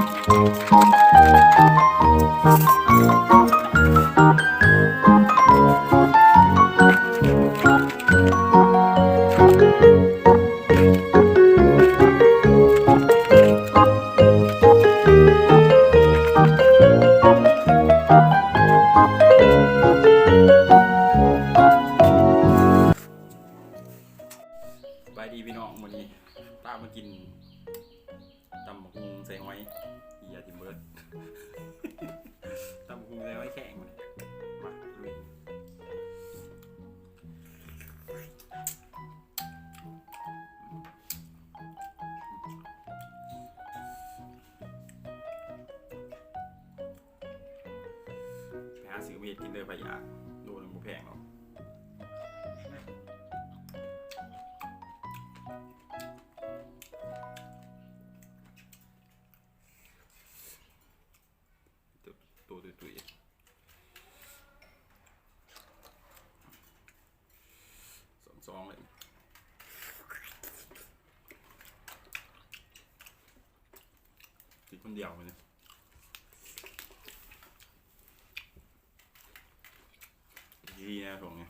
ສະບາຍດີພີ່ນ້ອງ ມື້ນີ້ຕາມມາກິນ ຕຳບັກຫຸ່ງໃສ່ຫອຍ ເຫື່ອຖິ້ມເບິດ ຕຳບັກຫຸ່ງໃສ່ຫອຍແຄງ ມາລຸຍ ໄປຫາຊື້ມາເຮັດກິນເດີ ໃຜຢາກ ໂລໜຶ່ງບໍ່ແພງດອກ. ໂຕຕຸ້ຍໆ ສອງໆ ເລີຍ ກິນຄົນດຽວມື້ນີ້ ດີແນວຊ່ວງນີ້.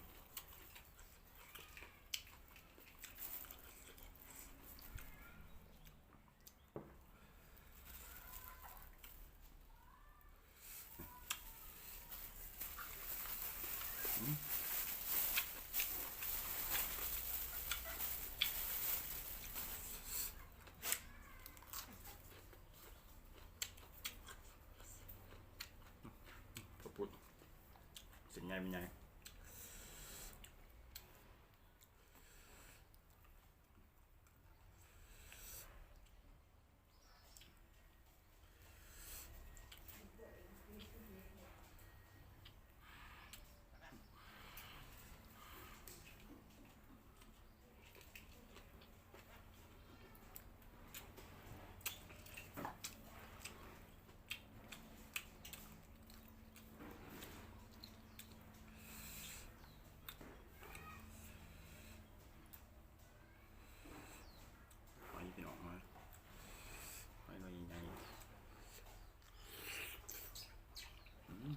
ເຂົ້າປຸ້ນ ເສັ້ນໃຫຍ່ແມ່ນໃຫຍ່. ຫອຍພີ່ນ້ອງ ຫອຍ ຫອຍໜ່ວຍໃຫຍ່ໆ ອືມ.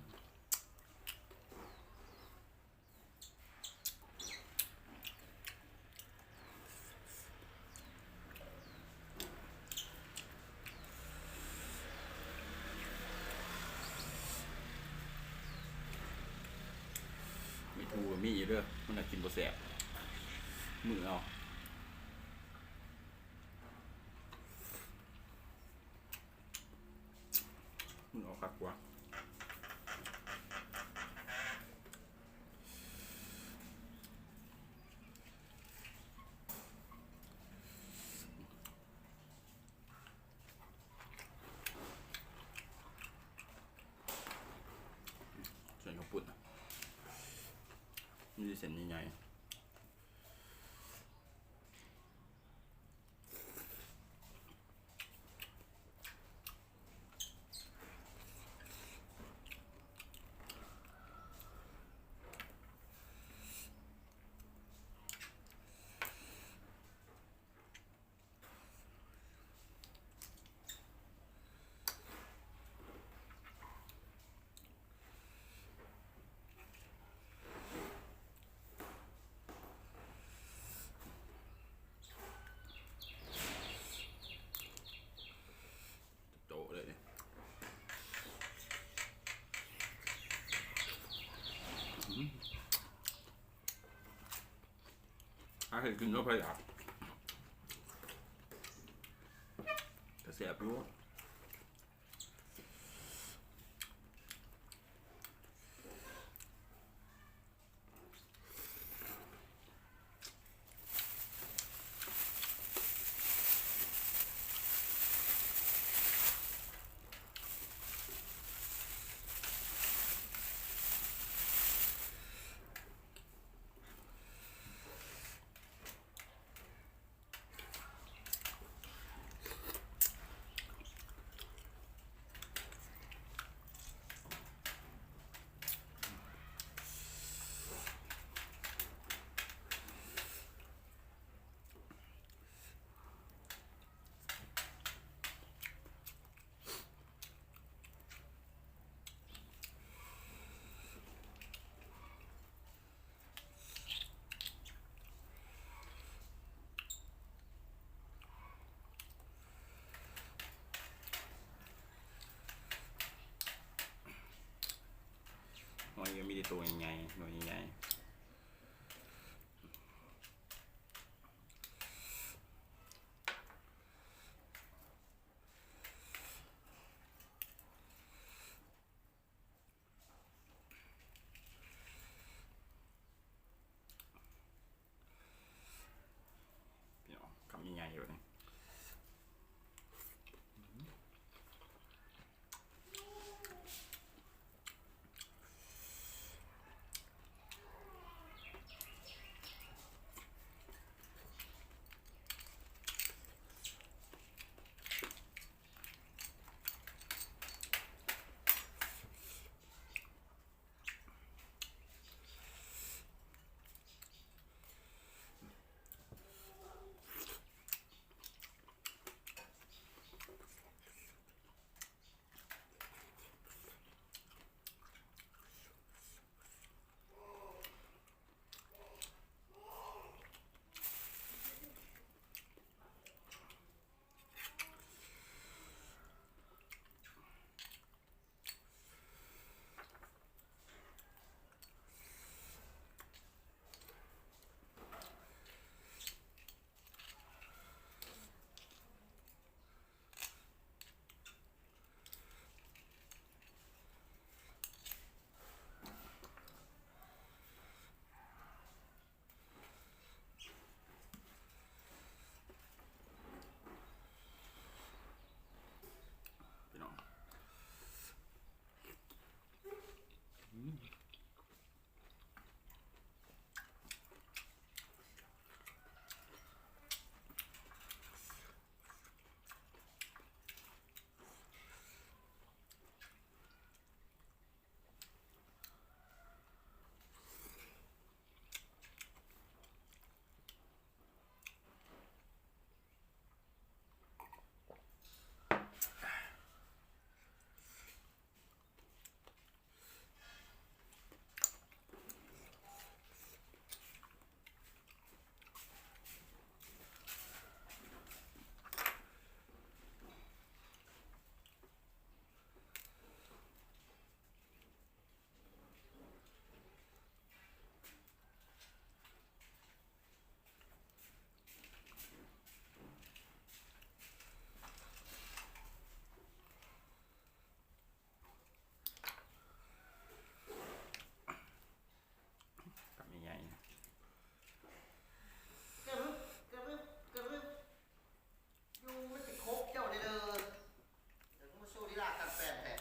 ມີທູກໍມີຢູ່ເດີ ມັນໜ້າກິນບໍ່ແຊບ ມືເອົາ. ມັນອອກຄັກກວ່າ ເສັ້ນເຂົ້າປຸ້ນ ມີແຕ່ເສັ້ນໃຫຍ່ໆ. ໂຕະເລີຍນີ້ ອືມ ຫາເຮັດກິນເນາະ ໃຜຢາກ ກະແຊບຢູ່. ອ ໂຕໃຫຍ່ໆ ໜ່ວຍໃຫຍ່ໆ. ພີ່ນ້ອງ ຄຳໃຫຍ່ໆ ແບບນີ້. ພີ່ນ້ອງ ອືມ. ຄຳໃຫຍ່ໆ ກະຣຶບ ກະຣຶບ ກະຣຶບ ຢູ່ມັນຊິຄົບເຈົ້າເດີ ດຽວມາໂຊລີລາການແປງແທ້.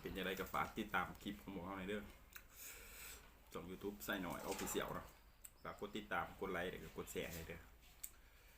ເປັນຈັ່ງໃດກໍຝາກຕິດຕາມຄລິບຂອງພວກເຮົາແດ່ເດີ ຊ່ອງຢູທູບໄຊນ້ອຍອອບຟິຊຽວເນາະ. ຝາກກົດຕິດຕາມ ກົດໄລ ແລ້ວກໍກົດແຊໃຫ້ເດີ.